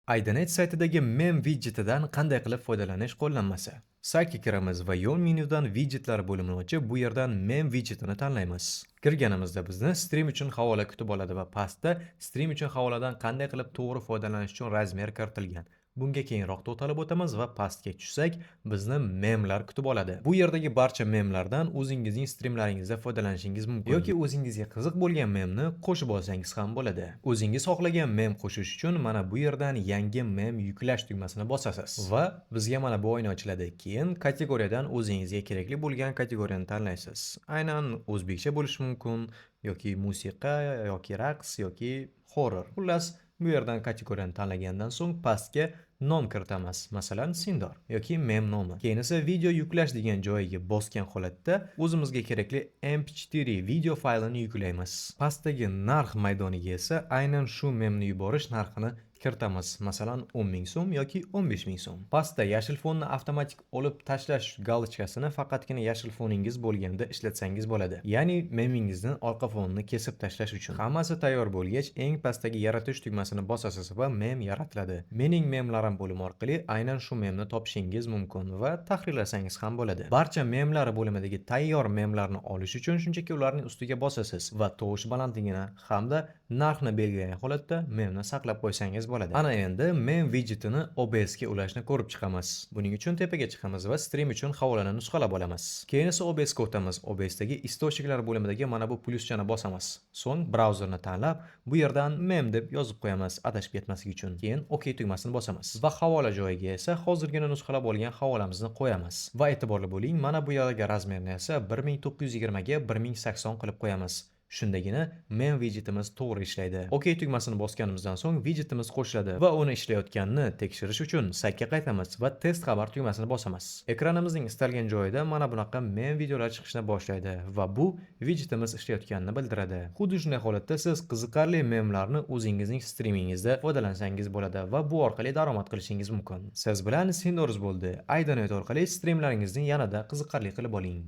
Idonet saytidagi mem widjetidan qanday qilib foydalanish qo'llanmasi. Saytga kiramiz va yon menyudan widjetlar bo'limini ochib, bu yerdan mem widjetini tanlaymiz. Kirganimizda bizni stream uchun havola kutib oladi va pastda stream uchun havoladan qanday qilib to'g'ri foydalanish uchun размер kiritilgan. Bunga keyinroq to'xtalib o'tamiz va pastga tushsak, bizni memlar kutib oladi. Bu yerdagi barcha memlardan o'zingizning streamlaringizda foydalanishingiz mumkin yoki o'zingizga qiziq bo'lgan memni qo'shib olsangiz ham bo'ladi. O'zingiz xohlagan mem qo'shish uchun mana bu yerdan yangi mem yuklash tugmasini bosasiz va bizga mana bu oyna ochiladi. Keyin kategoriyadan o'zingizga kerakli bo'lgan kategoriyani tanlaysiz. Aynan o'zbekcha bo'lishi mumkin yoki musiqa yoki raqs yoki horror. Xullas, bu yerdan kategoriyani tanlagandan so'ng pastga nom kiritamiz. Masalan, Sindor yoki mem nomi. Keyin esa video yuklash degan joyiga bosgan holatda o'zimizga kerakli MP4 video faylini yuklaymiz. Pastdagi narx maydoniga esa aynan shu memni yuborish narxini kiritamiz. Masalan, 10 ming so'm yoki 15 ming so'm. Pastda yashil fonni avtomatik olib tashlash галочка sini faqatgina yashil foningiz bo'lganda ishlatsangiz bo'ladi. Ya'ni memingizni orqa fonini kesib tashlash uchun. Hammasi tayyor bo'lgach, eng pastdagi yaratish tugmasini bosasiz va mem yaratiladi. Mening memlarim bo'limi orqali aynan shu memni topishingiz mumkin va tahrirlasangiz ham bo'ladi. Barcha memlar bo'limidagi tayyor memlarni olish uchun shunchaki ularning ustiga bosasiz va tovush balandligini hamda narxni belgilagan holatda memni saqlab qo'ysangiz bo'ladi. Ana endi mem widjetini OBS ga ulashni ko'rib chiqamiz. Buning uchun tepaga chiqamiz va stream uchun havolani nusxalab olamiz. Keyin esa OBS ga o'tamiz. OBSdagi источник lar bo'limidagi mana bu pluschani bosamiz. So'ng brauzerni tanlab, bu yerdan mem deb yozib qo'yamiz, adashib ketmaslik uchun. Keyin OK tugmasini bosamiz va havola joyiga esa hozirgina nusxalab olgan havolamizni qo'yamiz. Va e'tiborli bo'ling, mana bu yerdagi размер ni esa 1920 ga 1080 qilib qo'yamiz. Shundagina mem widjetimiz to'g'ri ishlaydi. OK tugmasini bosganimizdan so'ng widjetimiz qo'shiladi va uni ishlayotganini tekshirish uchun saytga qaytamiz va test xabar tugmasini bosamiz. Ekranimizning istalgan joyida mana bunaqa mem videolar chiqishni boshlaydi va bu widjetimiz ishlayotganini bildiradi. Xuddi shunday holatda siz qiziqarli memlarni o'zingizning strimingizda foydalansangiz bo'ladi va bu orqali daromad qilishingiz mumkin. Siz bilan Sindorus bo'ldi. Idonet orqali streamlaringizni yanada qiziqarli qilib oling.